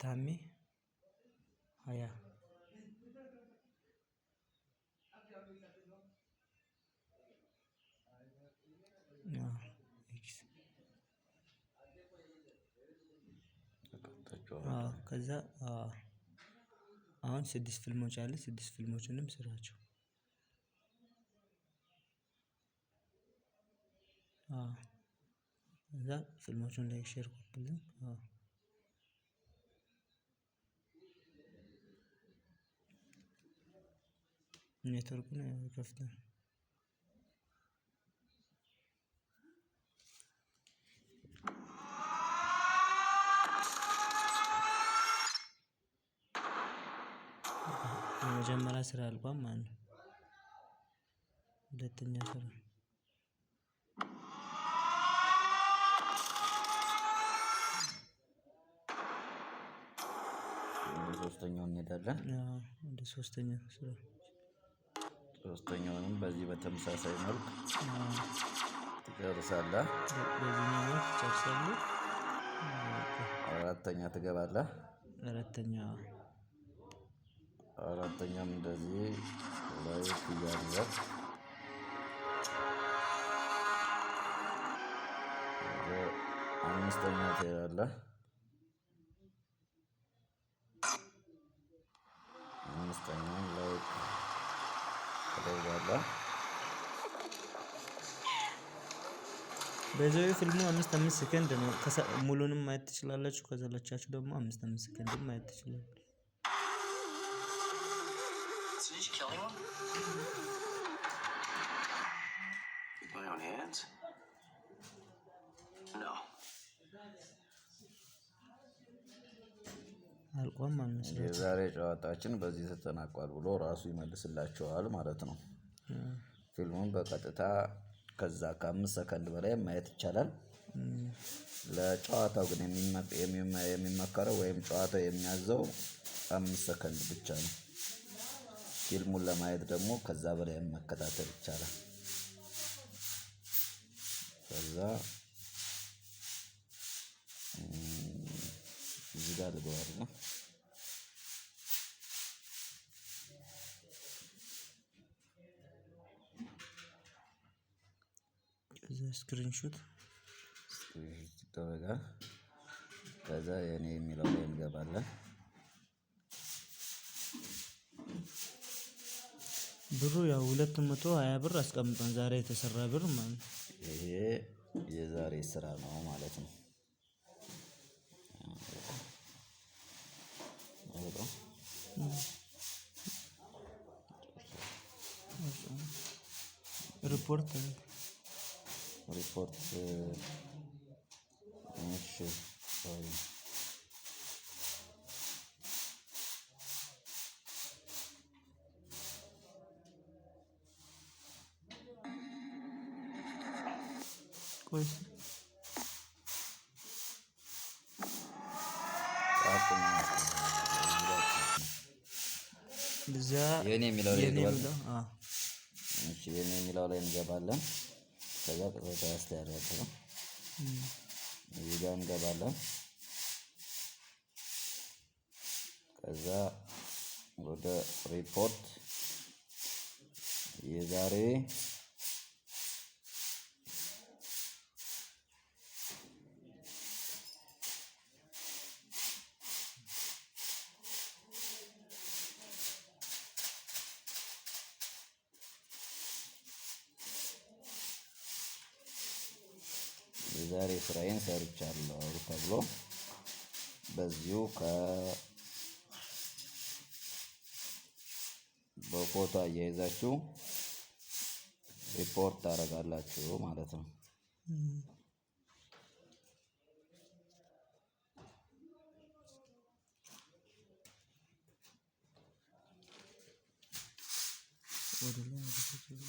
ታሜ 20። X። ከዛ አሁን ስድስት ፊልሞች አለ፣ ስድስት ፊልሞችንም ስራቸው። ከዛ ፊልሞቹን like፣ share፣ copy link። ኔትወርኩን ይከፍታል። የመጀመሪያ ስራ አልቋል ማለት ነው። ሁለተኛ ስራ። ወደ ሶስተኛው እንሄዳለን። ወደ ሶስተኛ ስራ። ሶስተኛውንም በዚህ በተመሳሳይ መልክ ትጨርሳለህ። በዚህኛው መልክ ትጨርሳለህ። አራተኛ ትገባለህ። አራተኛ። አራተኛም እንደዚህ like እያደረግክ ወደ አምስተኛ ትሄዳለህ። አምስተኛውን like ታደርጋለህ። በዛው ፊልሙ 5 5 ሰከንድ ነው። ሙሉንም ማየት ትችላላችሁ። ከሰለቻችሁ ደግሞ 5 5 ሰከንድም ማየት ትችላላችሁ። So did you kill anyone? With my own hands? No. አልቋል ማለት ነው ስራቸው። የዛሬ ጨዋታችን በዚህ ተጠናቋል ብሎ ራሱ ይመልስላቸዋል ማለት ነው። ፊልሙን በቀጥታ ከዛ ከ5 ሰከንድ በላይ ማየት ይቻላል። ለጨዋታው ግን የሚመከረው ወይም ጨዋታው የሚያዘው 5 ሰከንድ ብቻ ነው። ፊልሙን ለማየት ደግሞ ከዛ በላይ መከታተል ይቻላል። ከዛ እዚህ ጋር ልግባ አይደል? ከዛ screenshot። Screenshot ይደረጋል። ከዛ የኔ የሚለው ላይ እንገባለን። ብሩ ያው 220 ብር አስቀምጧል፣ ዛሬ የተሰራ ብር ማለት ነው። ይሄ የዛሬ ስራ ነው ማለት ነው። አይወጣም። ሪፖርት። ሪፖርት፣ እሺ፣ sorry። ቆይ። አቁም። እዛ የኔ የሚለው ላይ የኔ እንገባለን። የሚለው፣ አዎ። እሺ፣ የኔ የሚለው ላይ እንገባለን። ከዛ ቅሬታ አስተያየት ነው። እዚህ ጋር እንገባለን። ከዛ ወደ ሪፖርት የዛሬ ስራዬን ሰርቻለሁ ተብሎ በዚሁ በፎቶ አያይዛችሁ ሪፖርት ታደርጋላችሁ ማለት ነው። ወደ ላይ፣ ወደ ታች፣ ወደ